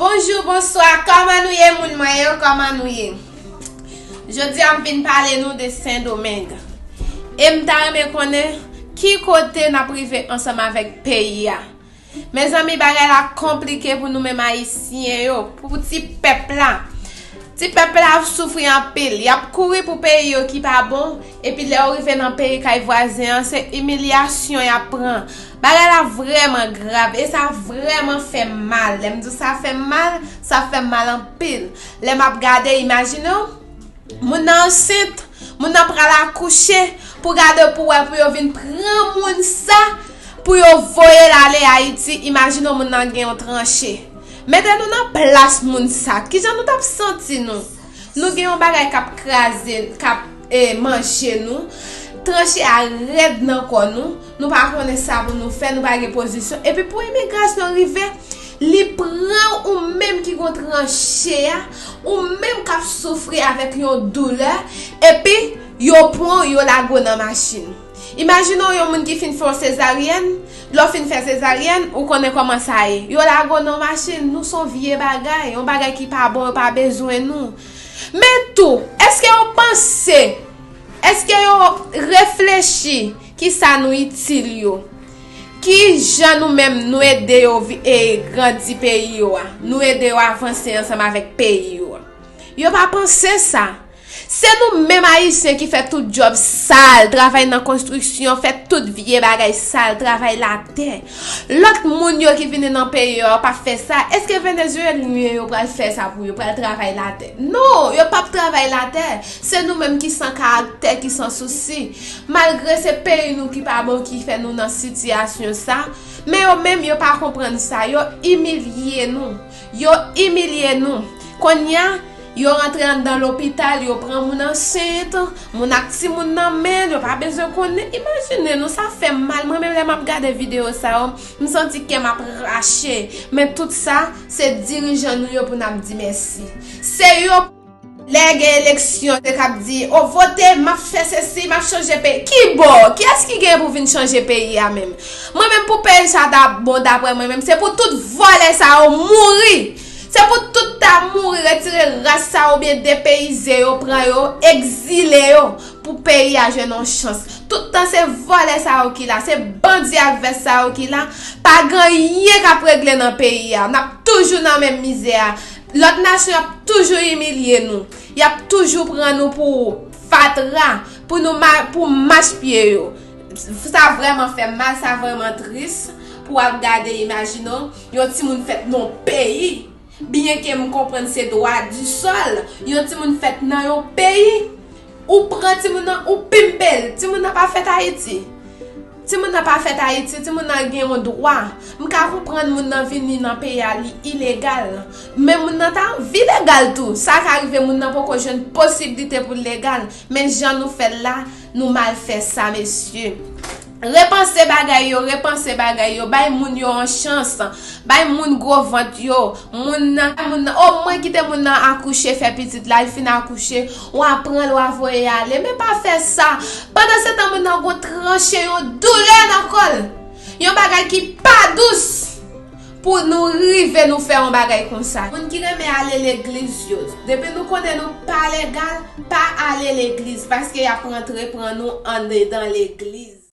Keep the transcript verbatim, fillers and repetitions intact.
Bonjou, bonswa, kòman nou ye moun mwen yo, kòman nou ye? Jodi a m vin pale nou de Sendomeng. E m ta renmen konnen ki kote n ap rive ansanm avèk peyi a. Mezanmi, bagay la konplike pou nou menm Ayisyen yo, pou ti pèp la. Ti pèp la ap soufri anpil. Y ap kouri pou peyi yo ki pa bon, epi lè yo rive nan peyi kay vwazen an, se imilyasyon y ap pran. Bagay la vrèman grav, e sa vrèman fè m mal. Lè m di w sa fè m mal, sa fè m mal anpil. Lè m ap gade, imajine w, moun nan ansent, moun nan pral akouche, pou gade pou wè pou yo vin pran moun sa, pou yo voye l ale Ayiti, imajine w moun nan gen yon tranche. Mete nou nan plas moun sa, kijan nou t ap santi nou? Nou gen yon bagay k ap kraze, k ap, e, manje nou, tranche a rèd nan kò nou, nou pa konnen sa pou nou fè, nou pa gen pozisyon. Epi pou imigrasyon rive, li pran ou menm ki gon tranche a, ou menm k ap soufri avèk yon doulè, epi yo pran w, yo lage w nan machin. Imajine w yon moun ki fin fè yon sezaryèn, lè w fin fè sezaryèn, ou konnen kòman sa ye. Yo lage w nan machin, nou se yon vye bagay, yon bagay ki pa bon, yo pa bezwen nou. Men tou, èske yo panse, èske yo reflechi ki sa nou itil yo? Ki jan nou menm nou ede yo vi- e grandi peyi yo a? Nou ede yo avanse ansanm avèk peyi yo a? Yo pa panse sa. Se nou menm Ayisyen ki fè tout djòb sal, travay nan konstriksyon, fè tout vye bagay sal, travay latè. Lòt moun yo ki vini nan peyi yo a pa fè sa. Èske Venezuelyen yo pral fè sa pou yo, pral travay latè? Non, yo p ap travay latè. Se nou menm ki san karaktè, ki san sousi. Malgre se peyi nou ki pa bon ki fè nou nan sitiyasyon sa, men yo menm yo pa konprann sa. Yo imilye nou. Yo imilye nou. Kounye a, yo rantre anndan lopital, yo pran moun ansent, moun ak timoun nan men l, yo pa bezwen konnen. Imajine nou, sa fè m mal. Mwen menm lè m ap gade videyo sa yo, m santi kè m ap rache. Men tout sa, se dirijan nou yo pou n ap di mèsi. Se yo, lè gen eleksyon, se k ap di, o vote, m ap fè sesi, m ap chanje peyi. Ki bò? Kiyès ki gen pou vin chanje peyi a menm? Mwen menm pou peyi sa ta bon daprè mwen menm, se pou tout vòlè sa yo mouri. Se pou tout ta mouri, retire ras sa yo oubyen depeyize yo, pran yo, egzile yo, pou peyi a jwenn yon chans. Tout tan se vòlè sa yo ki la, se bandi ak vès sa yo ki la, pa gen anyen k ap regle nan peyi a. N ap toujou nan menm mizè a. Lòt nasyon ap toujou imilye nou. Y ap toujou pran nou pou fatra, pou nou ma- pou mach pye yo. Sa vrèman fè m mal, sa vrèman tris pou w ap gade, imajine w, yon timoun fèt nan yon peyi. Byenke m konprann se dwa di sòl, yon timoun fèt nan yon peyi, ou pran timoun nan, ou pimpe l. Timoun nan pa fèt Ayiti. Timoun nan pa fèt Ayiti, timoun nan gen yon dwa. M ka konprann moun nan vini nan peyi a, li ilegal. Men moun nan ta anvi legal tou. Sa ka rive moun nan poko jwenn posiblite pou l legal. Men jan nou fè l la, nou mal fè sa, mesye. Repanse bagay yo, repanse bagay yo. Bay moun yo yon chans. Bay moun gwo vant yo. Moun nan, moun nan, o mwen kite moun nan akouche, fè pitit la, li fin akouche, w a pran l, w a voye ale. Men pa fè sa. Pandan se tan, moun nan gon tranche, yon doulè nan kò l. Yon bagay ki pa dous. Pou nou rive nou fè yon bagay konsa. Moun ki renmen ale legliz yo, depi nou konnen nou pa legal, pa ale legliz, paske y ap rantre pran nou andedan legliz.